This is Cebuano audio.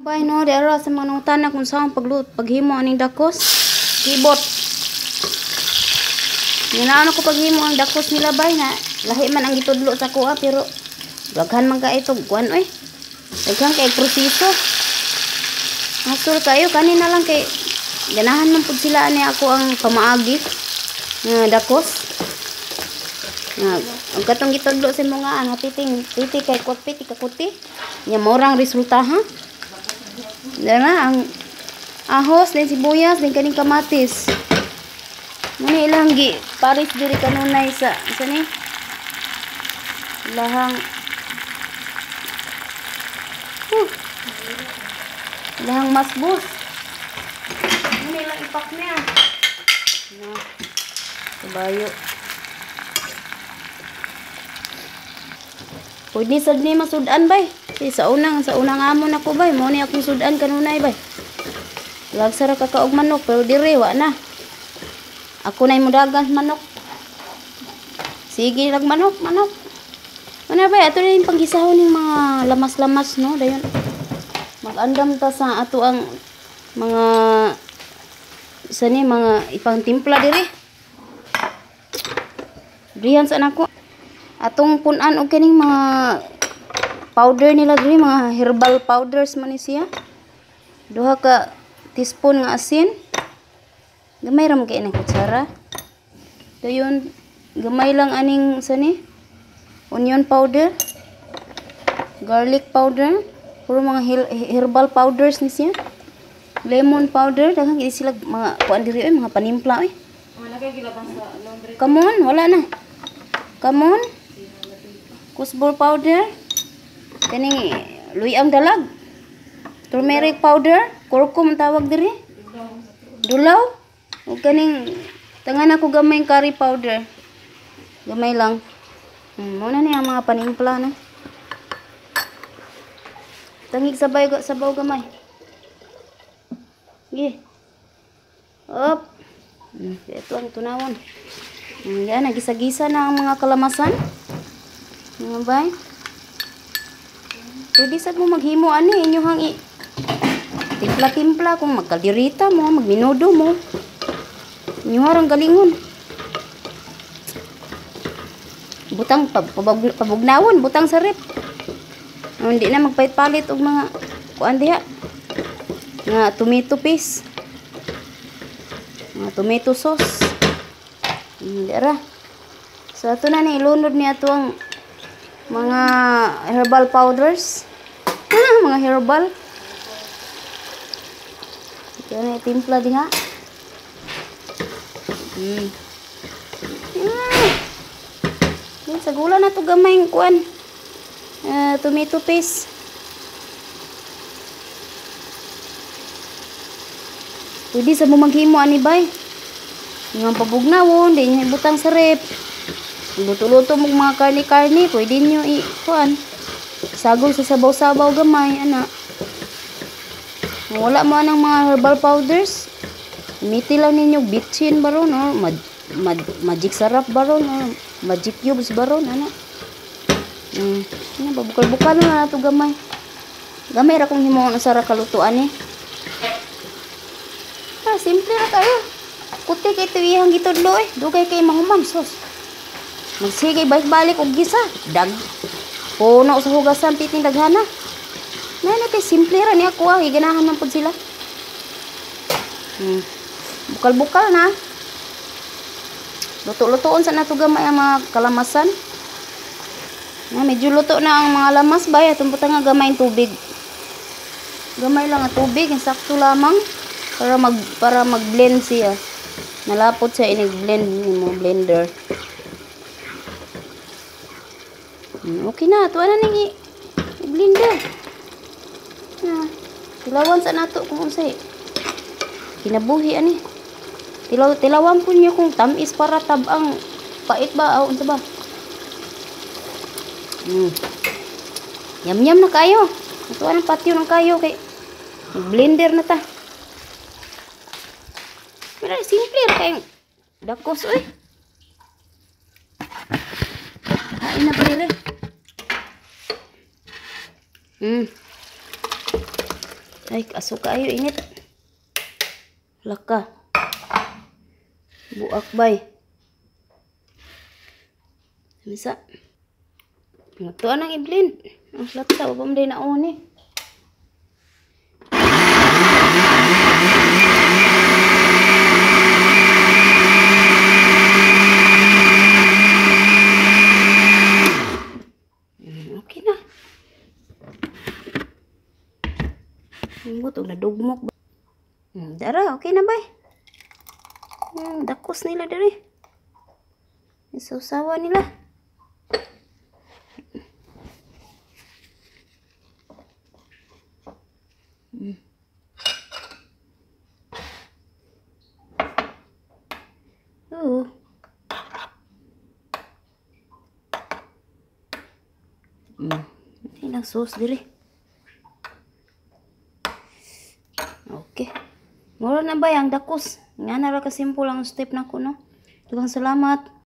Bay no, di ara sa mga nangutana kung saan paglut paghimo aning dakos. Kibot. Ano ko paghimo ang dakos nila bay na lahi man ang gitudlo sa kuha pero daghan man kay ito kuan oy. Daghan kay proseso. Hasul kayo kanina lang kay ganahan man pud sila ani ako ang pamaagi nga dakos. Nga ang katong gitudlo sa imo nga ang titing titi kay kutpi ti kakuti. Nya morang resulta ha. Dara ang ahos din sibuyas din kaning kamatis. Muna ilang gi paris diri kanunay sa ni ilahang ilahang masbus. Muna ilang ipak niya. Na kabayo. Pwede sad ni masudan bay. Sa unang amon ako bay, mo ni akong sudan kanunay bay. Lagsa ra ka kaog manok pero dire wa na. Ako nay mudagan manok. Sige lag manok, manok. Ano bay, ato na yung panggisahon ning mga lamas-lamas no, dayon. Mag-andam ta sa ato ang mga sa ni mga ipang timpla dire. Diyan sa nako. Atong punan og kining mga powder nila diri, mga herbal powders man ni siya. 2 ka teaspoon nga asin. Gamay ra man kay ning kutsara. Dayon gamay lang aning sa ni onion powder, garlic powder, puro mga herbal powders ni siya. Lemon powder, daghan gid sila mga kuan diri oy, mga panimpla oy. Wala kay gilabang sa laundry. Come on, wala na. Come on. Kusbol powder. Kaning luyang dalag. Turmeric powder, kurkum ang tawag diri. Dulaw. Ug kaning tangan ako gamay curry powder. Gamay lang. Muna ni ang mga panimpla na. Tangig sabay sabaw gamay. Gi. Op. Ito ang tunawon. Yan, nagisa-gisa na ang mga kalamasan. Mga bay. Pwede sad mo maghimo ani inyohang timpla-timpla kung magkalderita mo, magminudo mo. Inyohang galingon. Butang pabugnawon, butang sa rep. Hindi na magpalit-palit og mga kuan diha. Nga tomato paste. Mga tomato sauce. Hindi ra. So ato na ni ilunod ni ato ang mga herbal powders. Mga herbal. Ito na timpla diha. Yan, sa gula na to gamay ang kuan. Tomato paste. Pwede sa mo maghimo ani bay. Nga pabugnawon, di niyo ibutang sa rep. Luto-luto mo mga karne-karne, pwede niyo i-kuan. Sagol sa sabaw-sabaw gamay, ana. Wala mo anang mga herbal powders. Miti lang ninyo bitchin baron or magic sarap baron or magic cubes baron, ana. Ano ba bukal-bukal na nato gamay. Gamay ra kung himuon sa ra kalutuan eh. Ah, simple ra kayo. Kuti kay tuwihang gitudlo eh. Dugay kay mahuman sos. Magsige balik-balik og gisa. Dag. Puno sa hugasan piting daghana. Nay kay simple ra ni ako ah. Giganahan man pud sila. Bukal-bukal na. Luto-lutoon sa nato gamay ang mga kalamasan. Na medyo luto na ang mga lamas bay, atong butang nga gamay ang tubig. Gamay lang ang tubig, sakto lamang para mag-blend siya. Nalapot siya ini-blend nimo blender. Okay na, tuwa na ning i-blender. Na, tilawan sa nato kung unsay kinabuhi ani. Tilawan po niyo kung tamis para tabang pait ba o unsa ba. Yam-yam na kayo. Atuan ang patio ng kayo kay blender na ta. Pero simple ra kayong dakos oy. Kain na pa dire. Ay, aso kaayo init. Laka. Buak bay. Misa. Ito nang i-blend. Ang latsa, wa pa man na ni. Okay na. Ambot og nadugmok. Dara, okay na bay. Dakos nila diri. Isawsawa nila. Oo. Ilang sauce diri. Okay. Mura na ba ang dakos? Nga na ra ka simple ang step nako, no. Daghang salamat.